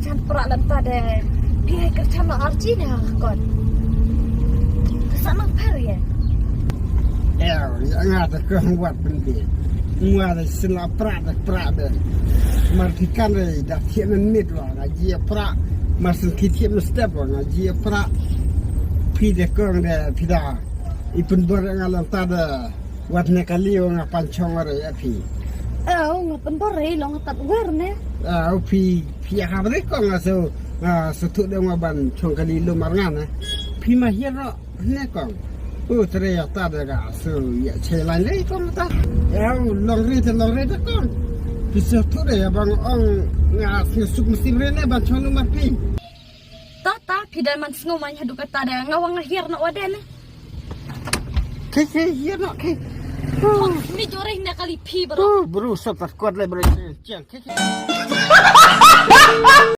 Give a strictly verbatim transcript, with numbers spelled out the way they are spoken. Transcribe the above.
Chan pra lem ta de. Phi hai kyrchan no arji ne ha kon. Sa nang pher ye. Ew, ya nga ta kong wat pynbit. Nga da sin la pra da pra de. Mar phi kan re da thiep men mit wa nga ji pra. Mar sin ki thiep men step wa nga ji pra. Phi de kong de phi da. I pynbor nga lem ta de. Wat ne kali wa nga pan chong re ya phi. Ew, nga pynbor re long tat wer ne. Ew, phi phi ha re kong aso. Aso tu de nga ban chong kali lo mar nga ne. Phi ma hiar ro. Ne kong. U tre ya ta de ga su ya che lan le kong ta. Ya u long re te long re te kong. Pi so tu de ya bang ong nga sne suk mesin re ne ban chong lu mar pi. Ta ta phi dai man sngo man hadu kata de nga wang hiar no wa de ne. Ke ke hiar no ke. Ni jore ne kali phi bro. Bro so pat kuat le bro. Chiang ke ke.